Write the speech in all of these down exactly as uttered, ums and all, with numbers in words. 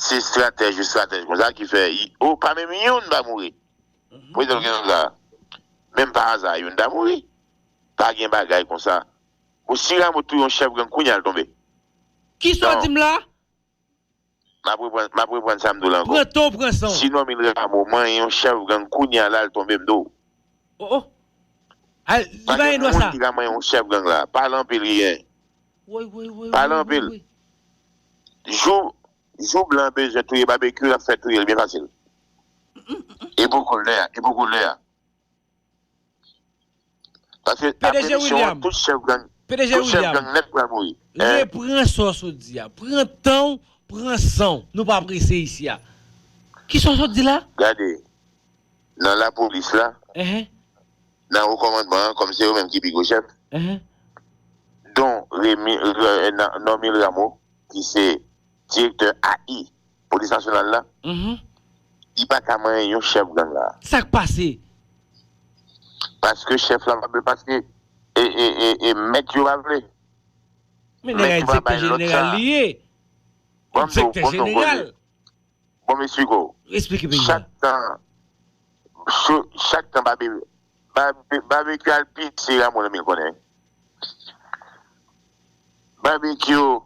se estratèj yo, estratèj konsa ki fè, o, pa menm youn pa mouri. Prezidan Jovenel la, menm pa aza, youn ta mouri. Pa gen bagay konsa. Bon, si Rameau touye yon chèf gang, kounye a l tonbe. Kisa w di m la? M ap reprann, m ap reprann sa m di w la ankò. Pran tan w pran san w. Si Normil Rameau manyen yon chèf gang, kounye a la l tonbe, m di w. Oh, oh. Al, li pa Paske gen dwa sa. Moun ki ka manyen yon chèf gang la, pale anpil, Riyen. Woy, woy, woy. Pale woy, anpil. woy. Jou, jou blan bezwen touye Babekyou, l ap fè touye l byen fasil. E pou koulè a, e pou koulè a. Paske apre PDG eleksyon an, William. Tout chèf gang, PDG tout chèf William. Gang nèt pral mouri. Hein? Repran sa w sot di a. Pran tan w, pran san w. Nou pa prese isi a. Kisa w sot di la? Gade, nan lapolis la, Ehe, nan wo kòmandman an, kòm se yo menm ki pi gwo chèf, ehe. Don Remy, euh, nan- Normil Rameau, ki se direktè A I polis nasyonal la, Mhm. li pa ka manyen yon chèf gang la. Sa k pase? Paske chèf la pa vle, paske e, e, e, e mèt yo pa vle. Men nèg a Men ki pa direktè bay lòt jeneral sa. li ye. Bon, m di w, Direktè bon, m di w, jeneral. Bon, m esplike w. Esplike peyi a. Chak tan, chou- chak tan Babe- Babe- Babekyou al pise Rameau Normil konnen. Babekyou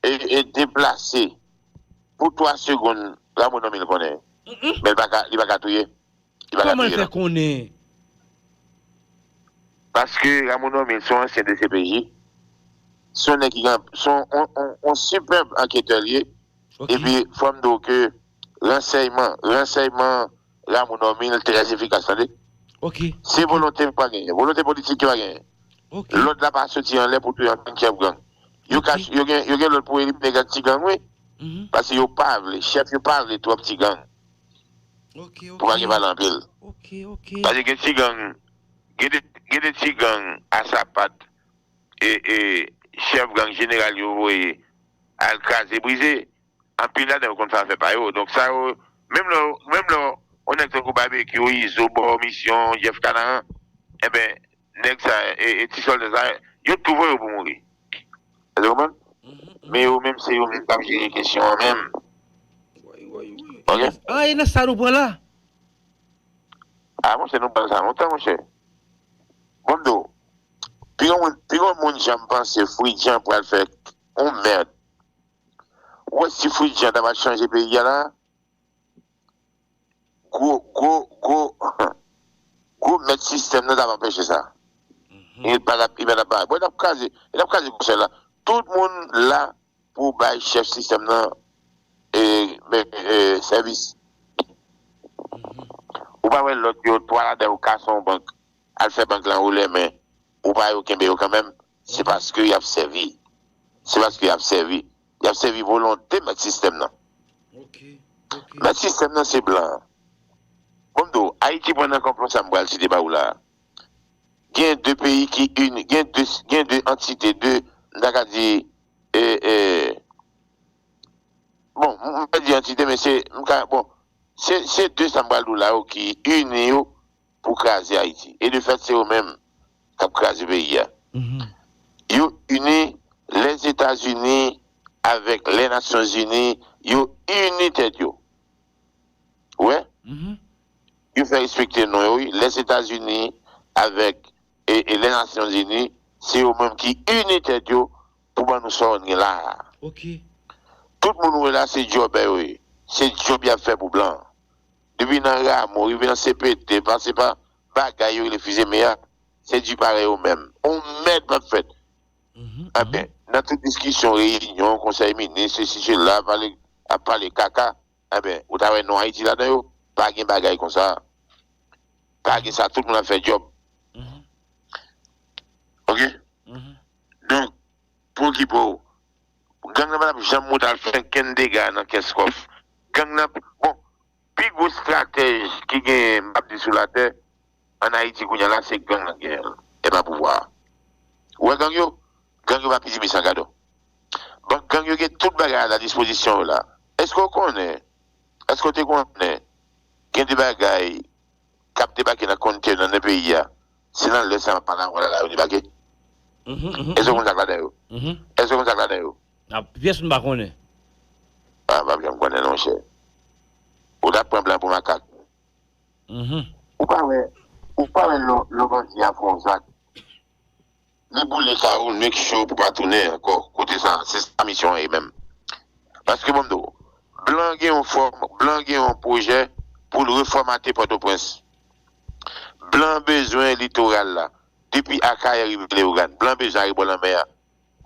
e, e deplase pou twa segonn, Rameau Normil konnen. Men li pa ka, li pa ka touye. Li pa ka Kòman l touye, fè non. Konnen? Paske Rameau Normil se yon ansyen D C P J. Se yon nèg ki gen, se yon, yon, yon, yon sipèb anketè li ye. Ok. Epi, fò m di w ke ransèyman, ransèyman Rameau Normil trè efikas, tande. Ok. Se volonte pa genyen, volonte politik ki pa genyen. Ok. Lòd la pa soti anlè pou touye ankenn chèf gang. Yo ka, Ok. yo gen, yo gen lòd pou elimine gang ti gang, wi. Mhm. Paske yo pa vle, chèf yo pa vle twòp ti gang. Ok, ok. Pou pa gen pale anpil. Ok, ok. Paske gen ti gang, gen de, gen de ti gang a sapat e, e chèf gang jeneral yo voye al kraze brize. Anpil ladan yo konn fè afè pa yo. Donk sa yo, menm lè, menm lè yon nèg tankou Babekyou, Izo, Bò Misyon, Jeff Kanaran, enben, nèg sa, e, e ti sòlda sa, yo tou voye yo pou mouri. Ou konprann? Mhm, mhm. Men yo menm se yo menm k ap jere kesyon an menm. Woy, woy, woy. Ok? Ah, e nan sa nou pran la? A, monchè, nou pran sa lontan, monchè. Bon, m di w, pi yon moun, pi yon moun janm panse Fridjan pral fè yon mèd. Ou wè si Fridjan ta pral chanje peyi a la, gwo, gwo, gwo, gwo mèt sistèm nan t ap anpeche sa. E pa t ap, e pa t ap bay. Bon, e t ap kraze, e t ap kraze konsèy la. Tout moun la pou bay chèf sistèm nan e, e, e, sèvis. Ou pa wè lòt yo, twa ladan yo kase yon bank, al fè bank lan woule, men ou pa yo kenbe yo kanmenm. Se paske y ap sèvi. Se paske y ap sèvi. Y ap sèvi volonte mèt sistèm nan. Ok, ok. Mèt sistèm nan se blan an. Bon, m di w, Ayiti pran nan konplo sa m pral site ba ou la. Gen de peyi ki ini, gen de, gen de antite, de, m ta ka di, e, e, bon, m, m pa di antite, men se, m ka, bon, se, se de sa m pral di w la yo ki ini yo pou kraze Ayiti. E de fèt, se yo menm k ap kraze peyi a. Mhm. Yo ini, Lèzetazini avèk Lènasyonzini, yo ini tèt yo. Ou wè? Mhm. Yo fè respekte non yo, wi. Lèzetazini avèk e, e Lènasyonzini, se yo menm ki ini tèt yo pou ban nou sa nou gen la a. Ok. Tout moun ou wè la, se djòbè yo ye. Se djòb y ap fè pou blan. Depi nan Rameau, rive nan C P T, pase pa bagay yo rele Fizeme a, se di parèy yo menm. On mèd p ap fèt. Mhm, Enben, nan tout diskisyon, reyinyon, konsèy minis, sesi, sela, pale, ap pale kaka, enben, ou ta wè non Ayiti ladan yo, pa gen bagay konsa. Pa gen sa, tout moun ap fè djòb. mhm, Ok? mhm. Donk, pou okipe w, gang nan pa t ap janm moute al fè kenn dega nan Kenskòf. Gang nan, bon, pi gwo estratèj ki genyen, m ap di sou latè, ann Ayiti kounye a la, se gang nan genyen l, e pa pouvwa a. Ou wè gang yo? Gang yo pa pi diminye san gade w. Bon, gang yo gen tout bagay a la dispozisyon yo la. Èske w konnen, èske w te konnen, gen de bagay k ap debake nan kontènè nan peyi a, se nan lè sa m ap pale avè w la, la yo debake? Mhm, mhm, Èske w mhm, konn sa k ladan yo? mhm. Èske w konn sa k ladan yo? Ah, pyès moun pa konnen. Ah, p ap janm konnen non, monchè. Ou t ap pran blan pou makak. Ou pa wè, ou pa wè lè lè bandi a fè yon zak, li boule kay ou, make sure pou pa tounen ankò kote sa. Se sa misyon an ye menm. Paske bon m di w, blan gen yon fòm, blan gen yon pwojè pou l refòmate Pòtoprens. Blan bezwen litoral la, depi Akayè rive Leyogàn. Blan bezwen ale bò lanmè a.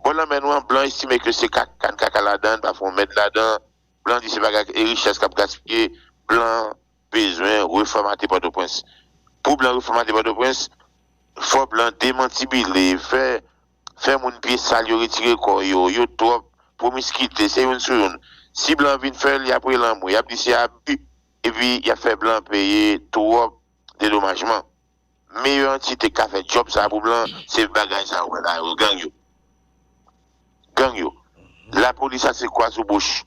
Bò lanmè nou an, blan estime ke se ka- kann kaka ladan, pa fè yon mèd ladan. Blan di se bagay e richès k ap gaspiye. Blan bezwen refòmate Pòtoprens. Pou blan refòmate Pòtoprens, fò blan demantibile, fè, fè moun pye sal yo retire kò yo, yo twòp, pwomiskite, se youn sou youn. Si blan vin fè l, y ap rele anmwe, y ap di se abi, epi y ap fè blan peye twòp dedomajman. Meyè antite k ka fè djòb sa a pou blan, se bagay sa yo, la yo, gang yo. Gang yo. Lapolis a se kwa sou bouch.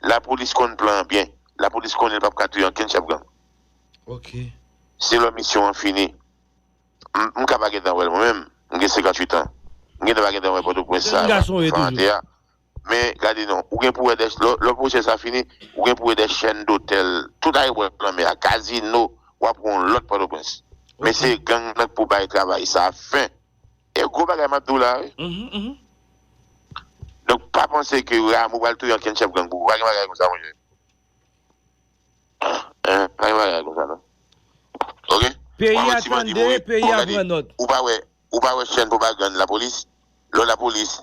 Lapolis konn plan an byen. Lapolis konnen l p ap ka touye ankenn chèf gang. Ok. Se lè misyon an fini. M m ka pa gentan wè l mwen menm. M gen senkanntuit an. M gentan pa gentan wè Pòtoprens sa Jèn gason yo toujou. Fante a. Men gade non, ou gen pou wè de lè lè pwojè sa fini, ou gen pou wè de chèn dotèl, tout ayewopò lanmè a, kazino, w ap wè yon lòt Pòtoprens. Men se gang nan k pou bay travay sa fen. E gwo bagay m ap di w la wi. Mhm, mhm. Donk pa panse ke Rameau pral touye ankenn chèf gang pou ou. Pa gen bagay konsa monchè. Hein, pa gen bagay konsa non. Ok? Peyi a tande, peyi a pran nòt. Ou pa wè, ou pa wè chèn pwopagann lapolis? Lè lapolis,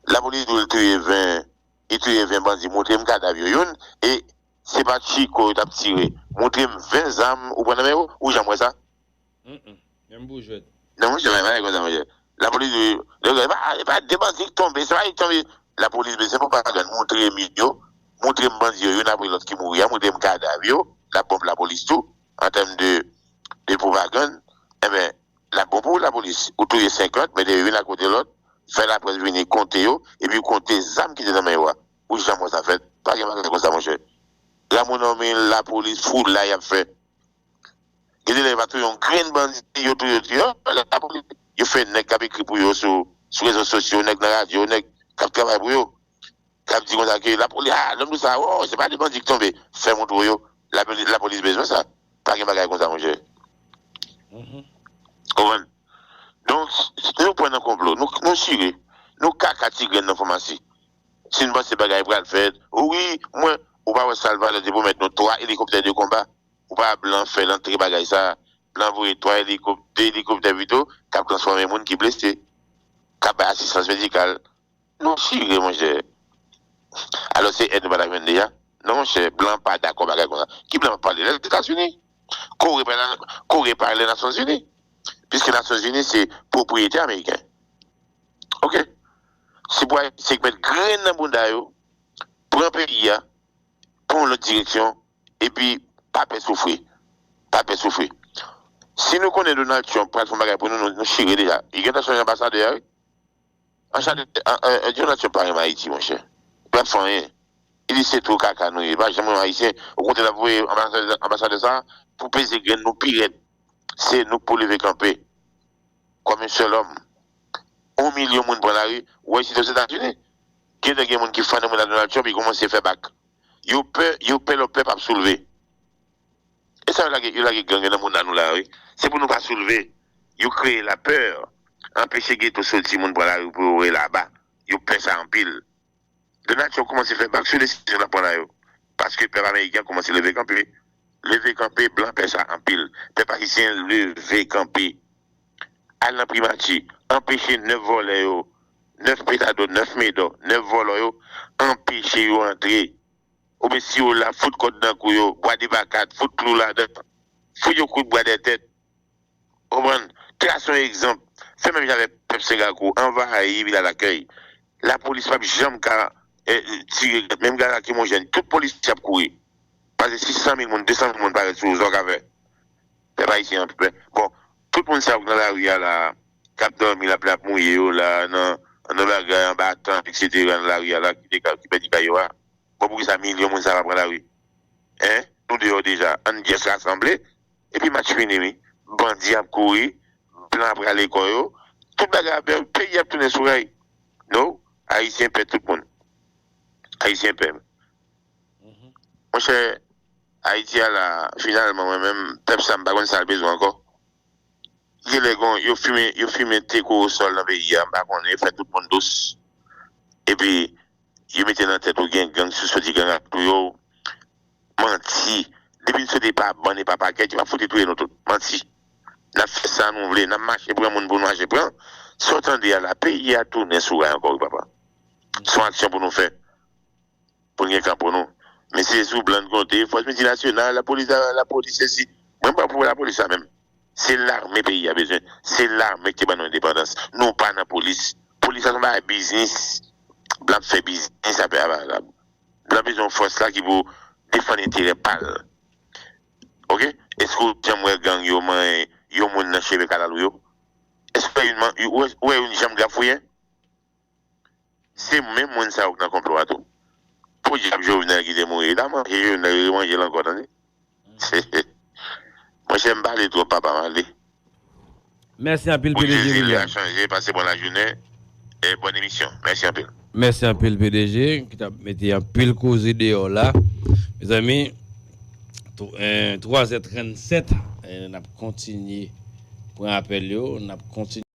lapolis di w l touye ven, li touye ven bandi, montre m kadav yo youn, e se pa Chiko yo t ap tire. Montre m ven zam ou pran nan men yo, ou janm wè sa? Menm pou jwèt. Non, monchè, pa gen bagay konsa, monchè. Lapolis di, e pa, e pa de bandi k tonbe, se pa li k tonbe. Lapolis bezwen pwopagann, montre m yo, montre m bandi yo, youn apre lòt ki mouri a, montre m kadav yo, l ap bon pou lapolis tou, an tèm de, de pwopagann. Enben, l ap bon pou lapolis. Ou touye senkant, mete youn akote lòt, fè laprès vini konte yo, epi konte zam ki te nan men yo a. Ou janm wè sa fèt. Pa gen bagay konsa, monchè. Rameau nonmen lapolis foulay ap fè. Gen de lè yo pa touye yon grenn bandi, yo touye, yo touye. Yo fè nèg k ap ekri pou yo sou, sou rezo sosyo, nèg nan radyo, nèg k ap travay pou yo. K ap di konsa ke lapolis, ah, lè m di sa, oh, se pa de bandi k tonbe. Fè montre yo, lapolis, lapolis bezwen sa. Pa gen bagay konsa, monchè. Konprann? Donk, nou pran nan konplo, nou, nou chire, nou kaka ti grenn nan fòmasi. Si n panse bagay pral fèt, wi, mwen, ou pa wè Salvador te pwomèt nou twa elikoptè de konba. Ou pa blan fè l antre bagay sa. Blan voye twa elikoptè, de elikoptè pito, k ap transfòme moun ki blese, k ap bay asistans medikal. Nou chire, monchè. Alò, se èd nou pa ta jwenn deja? Non, monchè, blan pa dakò bagay konsa. Ki blan ap pale? Lèzetazini. Kore pa, Kore pa Lènasyonzini. Piske Nasyonzini se pwopriyete ameriken. Ok? Se pou Ayisyen k mèt grenn nan bounda yo, pran peyi a, pran yon lòt direksyon, epi pa pè soufri. Pa pè soufri. Si nou konnen Donald Trump pral fè yon bagay pou nou, nou, nou chire deja. Li gentan chanje anbasadè a, wi. Anbasadè, an, an, an, Donald Trump pa renmen Ayiti, monchè. Li p ap fè anyen. Li di se twou kaka nou ye. Li pa janm renmen Ayisyen. Okontrè, l ap voye anbasadè, anbasadè sa a pou peze grenn nou pi rèd. Se nou k pou leve kanpe. Kòm yon sèl òm. Yon milyon moun pran lari. Ou wè isit Ozetazini, gentan gen moun ki fane moun a Donald Trump, yo kòmanse fè bak. Yo pè, yo pè lè pèp ap soulve. E sa yo lage, yo lage gang yo nan moun a nou la, wi. Se pou nou pa soulve. Yo kreye lapè, anpeche geto soti, moun pran lari pou yo rele aba. Yo pè sa anpil. Donald Trump kòmanse fè bak sou desizyon l ap pran la yo. Paske pèp ameriken an kòmanse leve kanpe. Leve kanpe, blan pè sa anpil. Pèp ayisyen leve kanpe. Al nan primati, anpeche nèf vòlè yo, nèf petadò, nèf medò, nèf vòlò yo, anpeche yo antre. Oubyen si yo la, fout kòd nan kou yo, bwa de pa kat, fout klou ladan, fout yo kout bwa dèyè tèt. Konprann? Trase yon egzanp. Fè menm jan avèk pèp Sengakou, anvayi Vila Lakèy. Lapolis p ap janm ka eh, tire, menm gaz lakrimojèn, tout polisye ap kouri. Pase sis san mil moun, de san mil moun parèt sou zòn k ap fè. Pèp ayisyen an pè. Bon, tout moun sa yo k nan lari a la, k ap dòmi, lapli ap mouye yo la, nan, nan bagay, anba tant, etsetera, nan lari a la, ki te ka, ki pèdi kay yo a. Bon, poukisa milyon moun sa pa pran lari? Hein? Nou deyò deja. Ann just rasanble. Epi match fini, wi. Bandi ap kouri, blan ap rale kò yo. Tout bagay ap bèl, peyi ap tounen sou rèy. No, Ayisyen pè tout moun. Ayisyen pè. fè Ayiti a la, finalman, mwen menm, pèp sa, m pa konn sa l bezwen ankò. Genlè gon, yo fimen, yo fimen te kowosòl nan peyi a, m pa konnen, yo fè tout moun dous. Epi, yo mete nan tèt ou gen gang, si w soti gang ak touye w. Manti. Depi n soti pa bann e pa pakèt, yo ap fout touye nou tout. Manti. N ap fè sa nou vle, n ap mache pran moun pou nou mache pran. Sa w tande a la, peyi a tounen sou ray ankò, wi, papa. Se yon aksyon pou nou fè. Pou n gen kan pou nou. Men se sou blan n konte, fòs miltinasyonal, lapolis, lapolis sesi. Mwen pa pou lapolis la menm. Se lame peyi a bezwen. Se lame ki te ban nou endepandans. Nou pa nan polis. Polis la se yon bagay biznis. Blan ap fè biznis avè avarab. Blan bezwen yon fòs la ki pou defann enterè pa l. Oke? Èske w janm wè gang yo manyen yon moun nan cheve kalalou yo? Èske w wè youn man-, ou wè, ou wè youn janm grafouyen? Se menm moun sa yo k nan konplo a tou. Podyab Jovenel ki te mouri, li ta manje Jovenel, li remanje l ankò, tande. Monchè, m pale twòp, papa, m ale. Mèsi anpil, P D G William. Chanje, pase bon lajounen. E bòn emisyon. Mèsi anpil. Mèsi anpil, P D G, ki t ap mete anpil koze deyò la. Mezanmi, twa zè trannsèt, n ap kontinye pran apèl yo, n ap kontinye.